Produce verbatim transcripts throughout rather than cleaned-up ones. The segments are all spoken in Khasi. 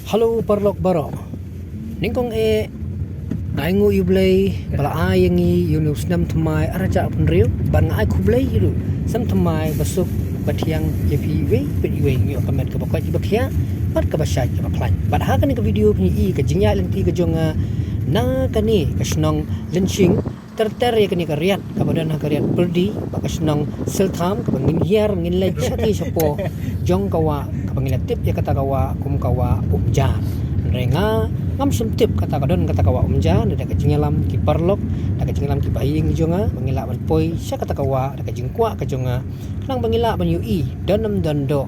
Hello paralok baroh. Nyngkong eh nga ainguh ïa U Blei ba la ai ïa ngi ïa une u snem thymmai arhajar arphew hynriew bad nga ai khublei ïa u snem thymmai ba suk ba thiang ïa phi iwei pa iwei, ngi ïoh ka met kaba koit kaba khiah bad kaba shait kaba khlaiñ. Bad ha kane ka video phin ïohi ka jingïaid lynti ka jong nga na kane ka shnong Lynshing, ter ter ïa kane ka riat kaba don ha ka riat Pyrdi bad ka shnong Siltham, kaba ngin hiar ngin leit shathie shapoh jong ka wah kaba ngi la tip ïa kata ka wah kum ka wah Umjar. Hynrei nga ngam shym tip kata ka don kata ka wah Umjar, da ka jingïalam ki paralok, da ka jingïalam ki bahaïing jong nga ba ngi lah ban poi sha kata ka wah da ka jingkwah ka jong nga, khnang ba ngi lah ban ïohi don ym don doh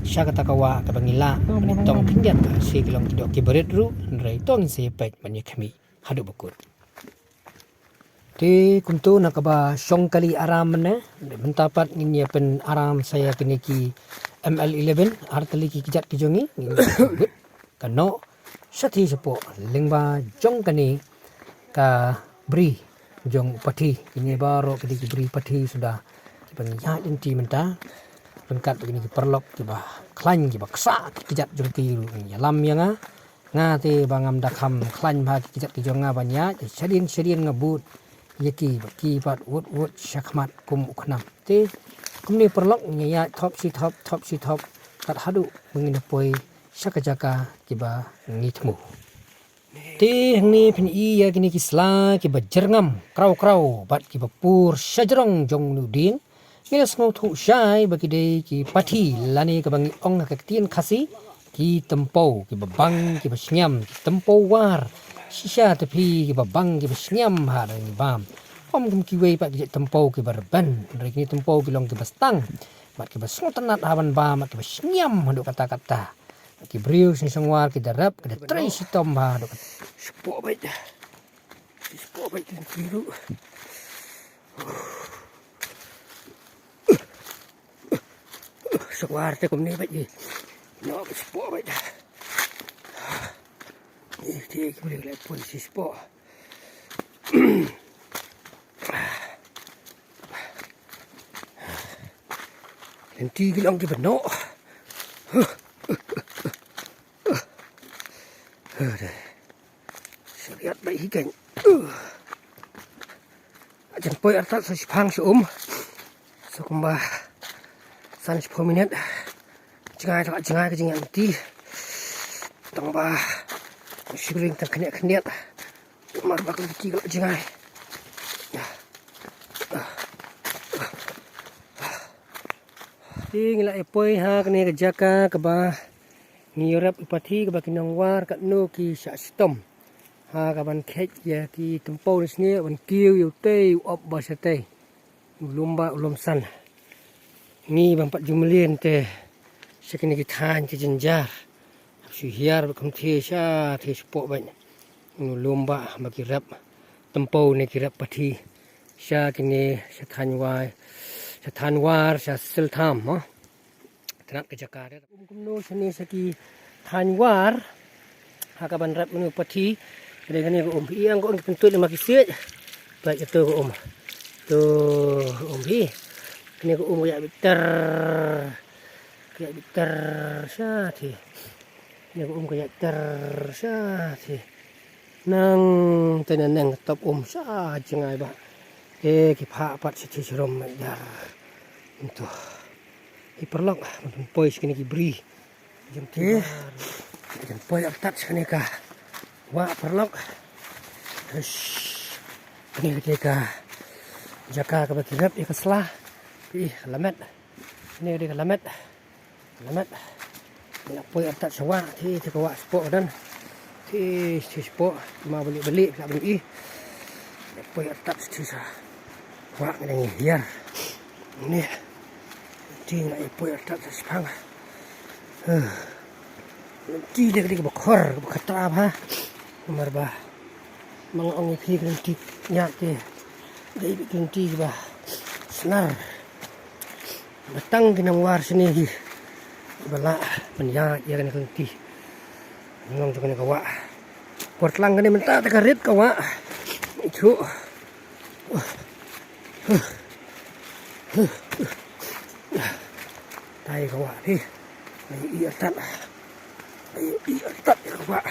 sha kata ka wah kaba ngi lah ban ïatong khyndiat, shi ki long ki doh ki barit ruh, hynrei to ngin sa ïa peit ban ïa khmih haduh ba kut. Te kumto na kaba shong kali aram mynne, mynta pat ngin ïa pynaram sa ïa kine ki M L eleven, ar tylli ki kjat ki jong ngi, ngin ïa wit ka noh shathie shapoh lyngba jong kane ka bri jong u pathi. Kine baroh ki dei ki bri pathi suda kiba ngi ïaid lynti mynta. Ryngkat bad kine ki paralok kiba khlaiñ kiba ksah ki kjat jong ki ruh, ngin ïalam ïa nga. Nga te ba ngam da kham khlaiñ bha ki kjat ki jong nga ban ïaid, shadien shadien nga bud ïa ki, ba ki pat wut wut shakhmat kum u khnam. Te kumne paralok, ngin ïaid thop shi thop, thop shi thop, kat haduh ba ngin da poi sha ka jaka kiba ngi thmu. Te hangne phin ïohi ïa kine ki sla kiba jyrngam kraw kraw bad kiba pur shajrong jong une u dieng. Ngi la sngewthuh shai ba ki dei ki pathi, lane kaba ngi ong ha ka ktien Khasi ki tympew kiba bang kiba shngiam, ki tympew war. Shisha te phi, kiba bang kiba shngiam ha da ngi bam. Ym kum kiwei pat ki jait tympew kiba rben, hynrei kine tympew ki long kiba stang bad kiba sngewtynnat ha ban bam bad kiba shngiam haduh katta katta. Ki briew shong shong war ki da rep, ki da trei shitom bha haduh katta. Shapoh beit. Shapoh beit ki lynti ruh. Shong war te kumne beit ki. Noh shapoh beit. Ïa te ki briew ki la poi shapoh. Lynti ki long kiba noh. Shariat beit hi kein. Jan poi artat sa shipang sha um. Sa kumba san shiphew minit. Jngai ta jngai ka jingïaid lynti. Tang ba shibring tang khyndiat khyndiat. Mar ba ka lynti ka la jngai. Te ngi la ïa poi ha kane ka jaka kaba ngi ïarap ïa pathi kaba ki nongwar katno ki shah shitom ha kaban kheit ïa ki tympew ne snieh ban kiew ïa utei u op ba shatei. U lum ba u lum san. Ngi bym pat ju mlien te sha kine ki thaiñ ki jynjar. Shu hiar bad kumta sha te shapoh beit. U lum ba ba ki rep tympew ne ki rep pathi sha kine sha thaiñ wai sha thaiñ war sha Siltham mo. Tnat ka jaka de. Um kumno shane sha ki thaiñ war. Ha kaban rep mano pathi. Kane kane ka um. Ïa nga ka um ki pyntuid ma ki siej. Peit ïa to ka um. To ka um hi. Kane ka um ka ïa biter. Ka ïa biter sha thi. Kane ka um ka ïa biter sha thi. Nang te na nang top um sha jngai ba. Te ki pha pat sha thi sharum ma jar. Nto. Ki paralok, ban poi sha kine ki bri. Jong te. Jan poi artat sha kane ka wah paralok. Hush. Kane ka dei ka jaka kaba ki rep ïa ka sla. Ih, lamet. Kane ka dei ka lamet. Lamet. Ngi la poi artat sha wah, te te ka wah shapoh ka don. Te te shapoh, ma bali bali la ban i. Ngi la poi artat te sha wah, ngi dang hiar. Ni. Te ngi la poi artat sha shipang. Huh. Te dei ka dei kaba khor, kaba khatra bha. Namar ba ma nga ong ïa phi ka lynti ïa te dei ka lynti kaba snar. Ba tang ki nongwar shane hi ba lah ban ïaid ïa kane ka lynti. Nong jong kane ka wah. Por tlang kane mynta te ka rit ka wah. Ithuh. Tai ka wah hi. Ngi ïa tan. Tat ka wah.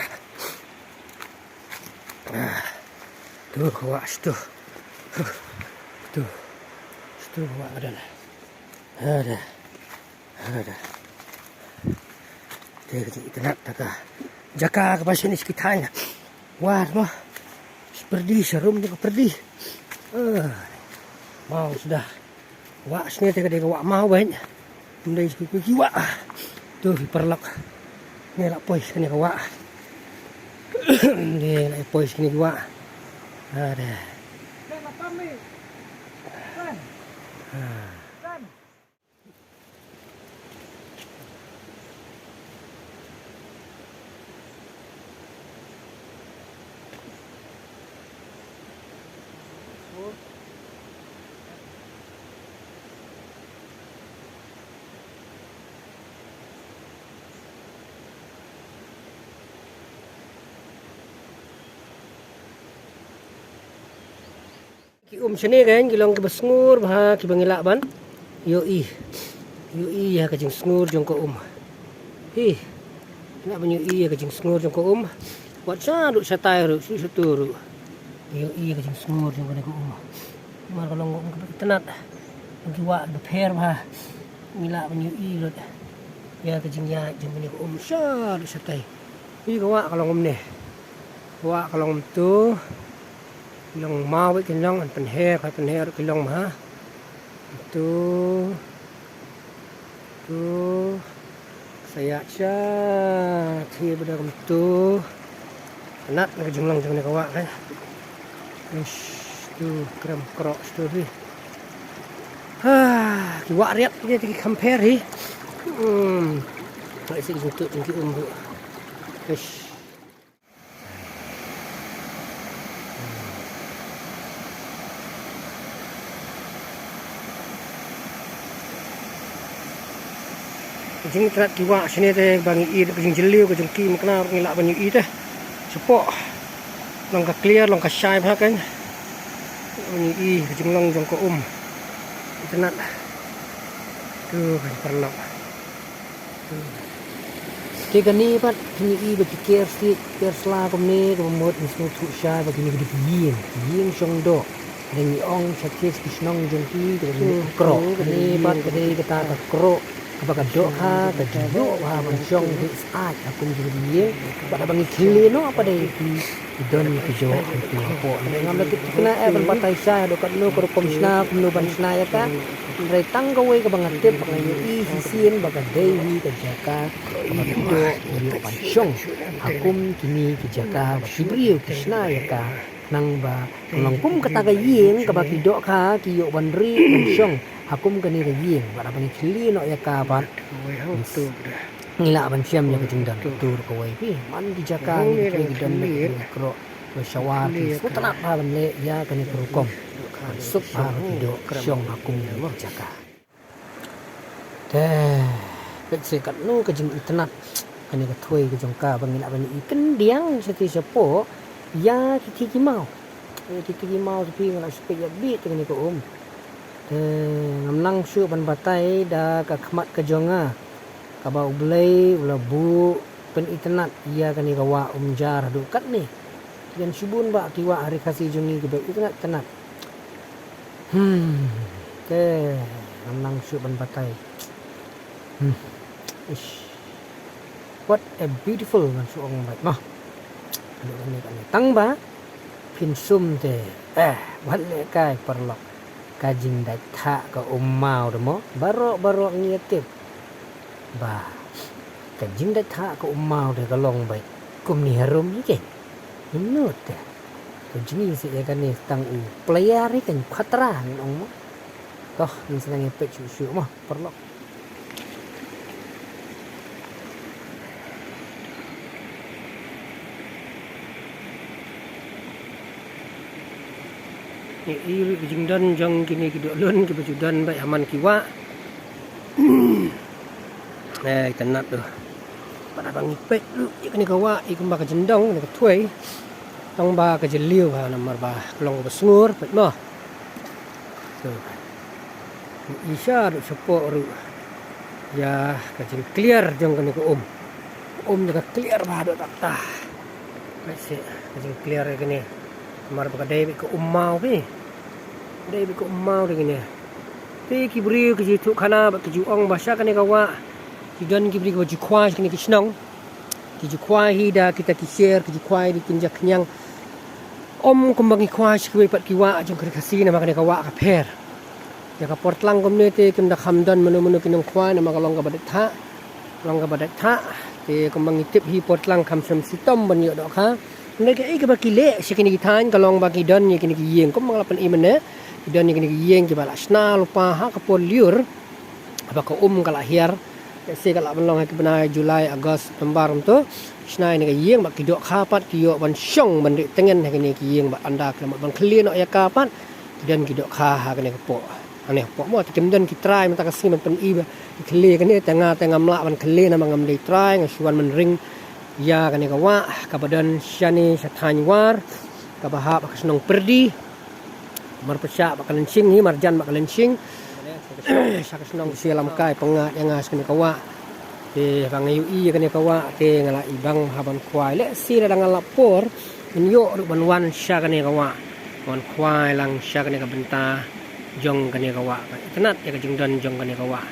Ah, tu ka wah situ. Tu. Situ ka wah ka don. Ada. Ada. Te ka jingïatynnad ta ka jaka kaba shane shi ki thaiñ. War mo. Shi pyrdi, sharum te ka pyrdi. Ah. Maw suda. Wah shane te ka dei ka wah maw bad. Ym dei ki, ki, ki wah. Tu ki paralok. Ngi la poi shane ka wah. Ngi la poi shane ki wah. Ada. Ah. Ki um shane kan ki long kiba sngur bha kiba ngi lah ban ïohi. Ïohi ïa ka jingsngur jong ka um. Hi. Ngi lah ban ïohi ïa ka jingsngur jong ka um. Wat sha ruh shatai ruh, shu shutu ruh. Ïohi ïa ka jingsngur jong kane ka um. Namar ka long ka um kaba itynnad. Long ki wah kiba pher bha. Ngi lah ban ïohi lut ïa ka jingïaid jong kane ka um sha ruh shatai. Hi ka wah ka long um ne. Wah ka long um tu. Long maw bad ki long, yn pynher, ka pynher ki long ma. Tu. Tu. Sa ïa cha. Thi bad um tu. Nat na ka jinglong jong ne ka wah ka. Ish, tu krem krok tu bi. Ha, ki wah riat ki, ki compare hi. Hmm. Ka isi ki tu ki um tu. Ish. Ka jingitynnad ki wah shane te ba ngi i ka jingjylliew ka jong ki, mynta ngi lah ban ïohi te. Shapoh long ka clear, long ka shai bha kan. Ngi i ka jinglong jong ka um. Itynnad. Tu kan paralok. Te kane pat kine i ba ki ker sih, ker sla kumne, kaba mut ngi sngewthuh shai ba kine ki dei ki ïing, ki ïing shong doh. Lada ngi ong sha ki shnong jong ki, kaba mut krok. Kane pat ka dei kata ka krok kaba ka dohkha ka ju ïoh bha ban shong beit syaid ha kum jong ki ïing. Bad haba ngi khie noh pat dei ki Ki don ki doh ki hapoh. Ngam da tip thikna eh ban batai shai haduh katno ka rukom shna, kumno ban shna ïa ka. Hynrei tang kawei kaba nga tip, ba nga ïohi shisien ba ka dei hi ka jaka kaba ki doh ki ïoh ban shong ha kum kine ki jaka ba ki briew ki shna ïa ka. Nang ba ka long kum kata ka ïing kaba ki dohkha ki ïoh ban ri ban shong ha kum kane ka ïing. Bad haba ngi khie noh ïa ka bad ngi lah ban shem ïa ka jingdon. Tur kawei phi man ki jaka ngi ki don ki krok. Ba shawar ki sngewtynnat bha ban leh ïa kane ka rukom. Suk bha ba ki doh shong ha kum ki jaka. Te peit se katno ka jingitynnad kane ka thwei ka jong ka ba ngi lah ban i kyndiang sha ki shapoh ïa ki kti ki maw. Ïa ki kti ki maw te phi ngi lah shu peit ïa bit te kane ka um. Te ngam nang shuh ban batai da ka khmat ka jong nga. Kaba U Blei u la buh pynitynnad ïa kane ka wah Umjar haduh katne. Te kan shibun bah ki wah ha Ri Khasi jong ngi kiba itynnad tynnad. Hmm. Te ngam nang shuh ban batai. Hmm. Ish. What a beautiful, ngan shu ong beit mo. Haduh kane kane tang ba phin sum te. Eh, wat leh kai paralok. Ka jingdait thah ka um maw te mo. Baroh baroh ngi ïa tip ba ka jingdait thah ka um maw te ka long beit kumne harum hi keiñ. Hynrei te ka jingïaseng ïa kane tang u player hi keiñ, khatra ngan ong mo. To ngin sa nang ïa peit shuh shuh mo paralok. Ngi i ruh ka jingdon jong kine ki doh lun kiba ju don beit ha man ki wah. Eh, itynnad ruh. Pat haba ngi peit ruh ïa kane ka wah, ïa kumba ka jingdon kane ka thwei. Tang ba ka jylliew ha namar ba ka long kaba sngur, peit mo. To. Ngi i sha ruh shapoh ruh ïa ka jingclear jong kane ka um. Um jaka clear bha doh takta. Ka se ka jing clear ïa kane. Mar ba ka dei bad ka um maw phi. Dei bad ka um maw de kane. Te ki briew ki ju thuh khana bad ki ju ong ba sha kane ka wah ki don ki briew kiba ju khwai sha kane ki shnong. Ki ju khwai hi da kita ki sher, ki ju khwai da ki kynja khñiang. Ym kumba ngi khwai sha kiwei pat ki wah jong ka Ri Khasi namar kane ka wah ka pher. Ïa ka por tlang kumne te kim da kham don mano mano ki nongkhwai namar ka long kaba dei thah. Long kaba dei thah. Te kumba ngi tip hi por tlang kham shym shitom ban ïoh dohkha. Hynrei kaei kaba ki leh sha kine ki thaiñ ka long ba ki don ïa kine ki ïing kumba nga la pyni mynne. Ki don ïa kine ki ïing kiba la shna lypa ha ka por lyiur. Haba ka um ka la hiar. Lehse ka lah ban long ha ki bnai July, August, September kumto. Shna ïa kine ki ïing bad ki dohkha pat ki ïoh ban shong ban rieh tngen ha kine ki ïing bad ynda ki la mut ban khlieh noh ïa ka pat. Ki don ki dohkha ha kane ka poh. Kane ka poh mo te kim don ki trai mynta ka sngi ban pyni ba ki khlieh kane te nga te ngam lah ban khlieh namar ngam dei trai nga shu wan ban ring ïa kane ka wah kaba don shane sha thaiñ War kaba hap ha ka shnong Pyrdi. Mar pyrshah bad ka Lynshing hi, marjan bad ka Lynshing. Sha ka shnong Sia Lamkai pyngngad ïa nga sha kane ka wah. Te ba nga ïohi ïa kane ka wah te nga la i bang ha ban khwai. Lehse lada nga lap por ngan ïoh ruh ban wan sha kane ka wah. Wan khwai lang sha kane ka bynta jong kane ka wah. Itynnad ïa ka jingdon jong kane ka wah.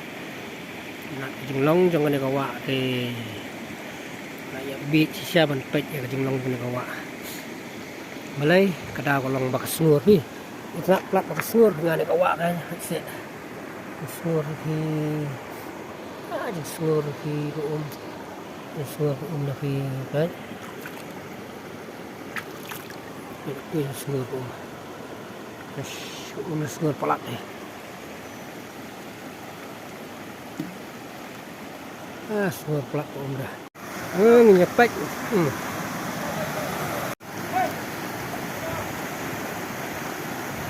Itynnad ka jinglong jong kane ka wah te nga la ïa bieit shisha ban peit ïa ka jinglong kane ka wah. Balei ka daw ka long ba ka sngur hi. Itynnad palat ba ka sngur hi nga ne ka wah ka. Ka sngur hi. Ah, ka sngur hi ka um. Ka sngur ka um na hi kan. Ka sngur ka um. Ka um na sngur palat eh. Ah, sngur palat ka um dah. Hmm, ngin ïa peit. Hmm.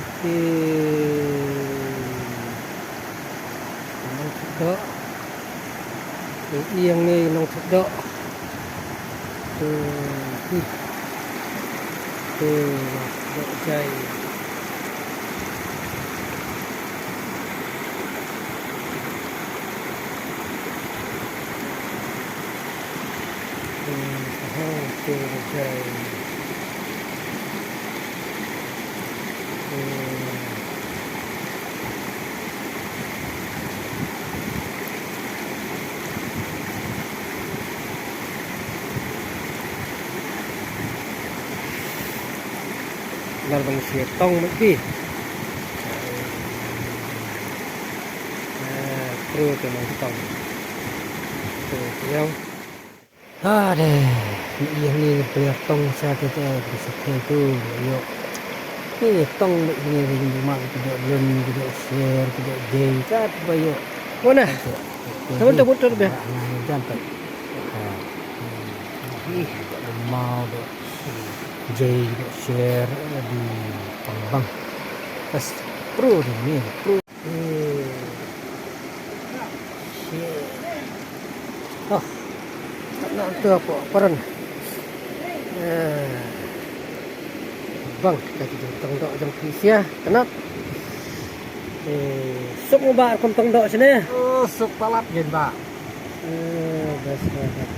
Okey. Nongthoh doh. Ïa ngi nongthoh doh. Hmm. Hmm. Nongthoh doh jai. Lar ban sia tong met pi. Pro te nang tong. Pro te yong. Ha de. Ni ïa ni ni pria tong sa te te bisa te tu. Yo. Ni tong met ni ni ni ma ki dok lun ki dok ser ki dok jei kat ba yo. Mana? Sama tu putar be. Jangan tak. Ha. Ih, dok lemau dok. Jei dok ser di pang bang. Pas pro ni ni pro. Eh. Shit. Oh. Tak nak tu apa paran. Eh. Bang, kita kita tong dok jong pisia, kenap. Eh, suk ba kum tong dok sini. Oh, suk palat gen ba. Eh, best banget.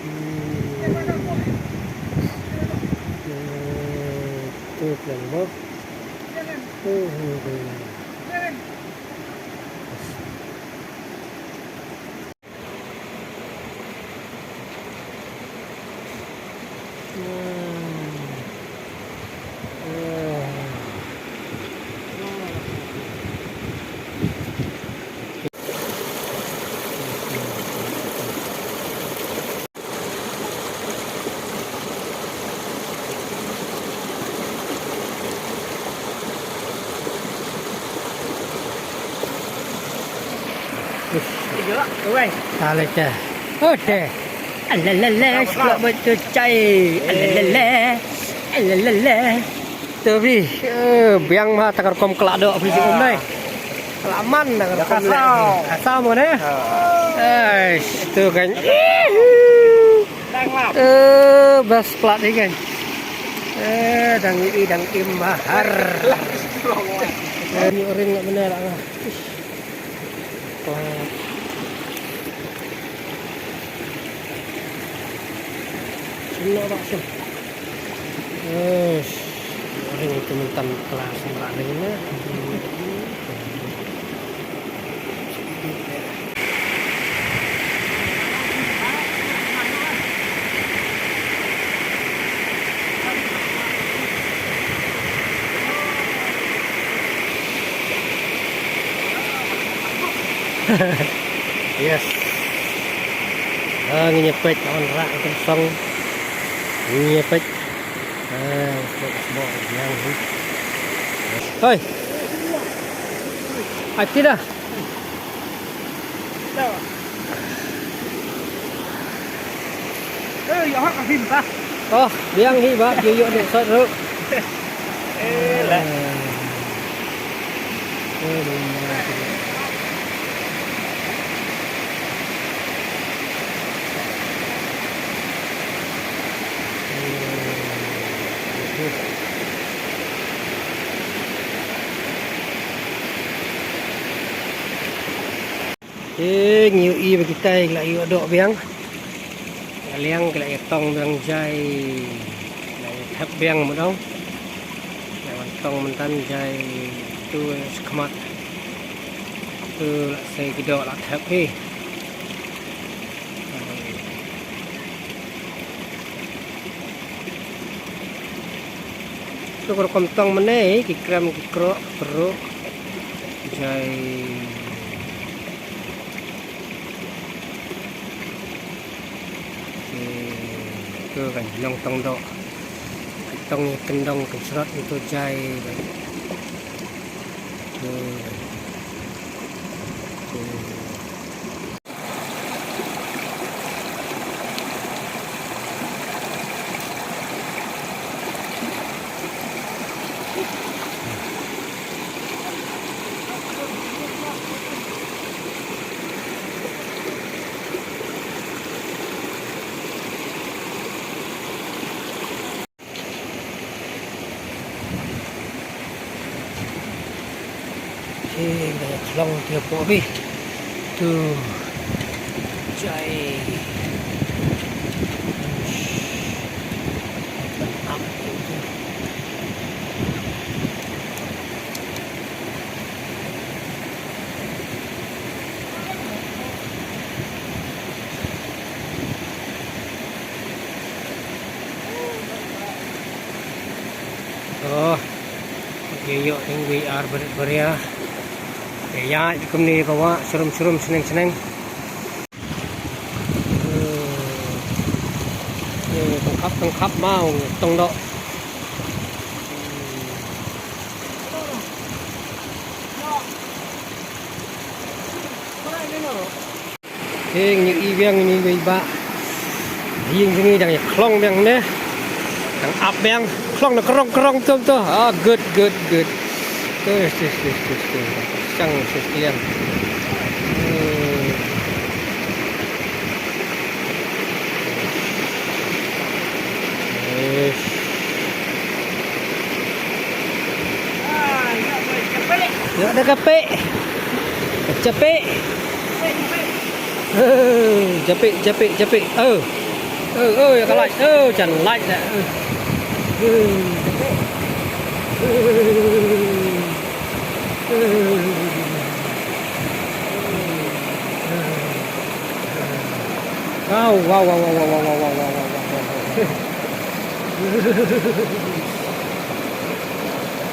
Hmm. Eh, tu plan mo. Hmm, hmm, hmm. Aleka. Ote. Alalala, sekolah betul cai. Alalala. Alalala. Tapi, eh, biang mah takar kom kelak dok, beli um dai. Kelaman takar kom kelak. Asal mana? Eh, itu kan. Eh, bas kelak ni kan. Eh, dang i dang im bahar. Eh, ni orang nak benar lah. Ish. Kelak. Ino ba sih. Eh, ring itu mentan kelas berat ring na. Yes. Ah, ngi ïa peit on rak kan song. Ngi ïa peit. Ah, sbok sbok yang ni. Hoi. Ai ti dah. Eh, ïa hok ka phim ta. Oh, biang hi ba, ïoh ïoh dek sot ruh. Eh, lah. Eh, eh, Te ngi ïohi ba kita ki la ïoh doh biang. Ki la liang, ki la ïa tong biang jai. Ki la ïa thep biang mut dong. Ki la wan tong mynta jai. Tu shakhmat. Tu la sei ki doh la thep hi. Shu ka rukom tong mynne, ki krem, ki krok, ki pruk. Jai. Ki, tu kan long tong doh. Tong kyndong kynsyrot itu jai. Tu. Tu. Te nga khlong te hapoh bi. Tu. Jai. Ban ap tu. Oh, ïoh ïoh ïa wei ar barit baria. Ïa ïa kumne ka wah shrum shrum sneng sneng. Ïa tang khap tang khap ma ong tong doh. Te ngi ïohi biang ngi wei ba. Ïing jong ngi dang ïa khlong biang ne. Dang ap biang. Khlong na krong krong tum tu. Ah, good, good, good. Tu, tu, tu, tu, tu. Shang, tu, tu, yang. Hmm. Yes. Ïoh da ka pei. Ka pei. Eh, japik, japik, japik. Oh. Oh, oh, ïa ka light. Oh, jan light dah. Oh. Wow, wow, wow.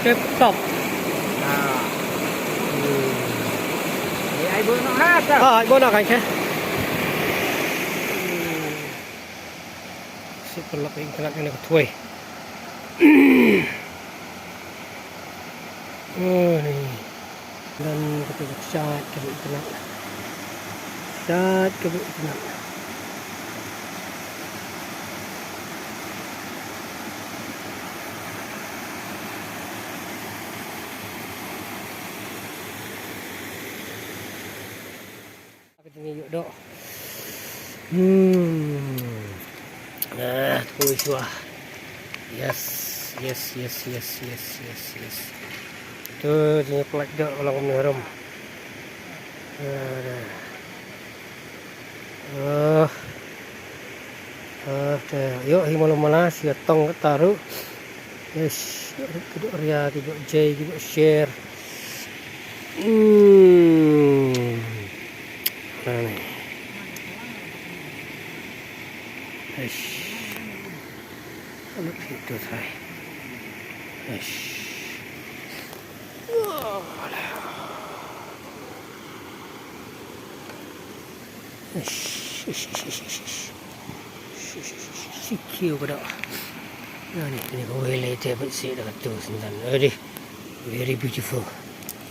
Tip top. Ha. Hmm. Ai, ai, bo no ha, sa. Ha, ai, bo no kan ke. Super lap internet kane ka thuai. Oh, ni. Dan kata ka chat ka internet. Chat ka internet. Ka jingïoh doh. Hmm. Ah, tu shuwa. Yes, yes, yes. Tu jingïoh pynlait doh ka long kumne harum. Ah. Ah. Okay, ïoh hi malu mala, shu tong kata ruh. Yes, ki doh ria, ki doh jai, ki doh sher. Hmm. Ani. Yes. Look at those high. Yes. Shi kiew ka doh. Ani, kane kawei lei te bad shi da katu syntan. Very, very beautiful.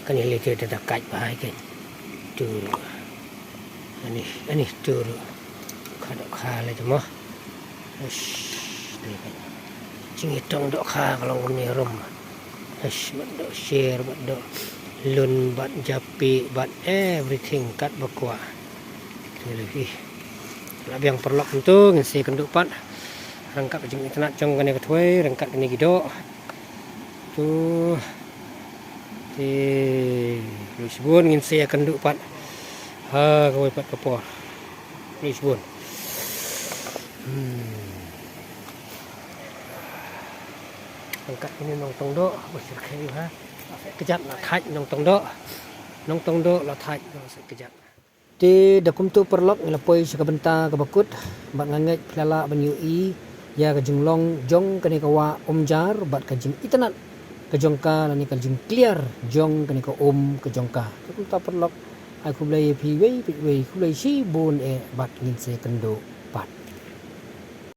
Kane lei te da kait bha ïa kane. Tu ruh. Ani, ani tu ruh. Ka doh kha lei te mo. Eish, ni ka jingïatong dohkha ka long kumne rum. Eish, bad doh sher, bad doh lun, bad japieh, bad everything kat ba kwah. Tu lei hi. La biang paralok kumtu, ngin sa ïakynduh pat. Ryngkat ka jingitynnad jong kane ka thwei, ryngkat kine ki doh. Tu. Te, khublei shibun, ngin sa ïakynduh pat ha kawei pat ka por. Khublei shibun. Hmm. Ryngkat kine nongtong doh, ba shyrkhei ha. La thait kjat, la thait nongtong doh. Nongtong doh, la thait, la thait kjat. Te da kumtu paralok ngi la poi sha ka bynta kaba kut, bad nga ngeit phi la lah ban ïohi ïa ka jinglong jong kane ka wah Umjar bad ka jingitynnad ka jong ka lane ka jingkliar jong kane ka um ka jong ka. Te kumta paralok, ai khublei ïa phi wei pa wei, khublei shibun eh bad ngin sa ïakynduh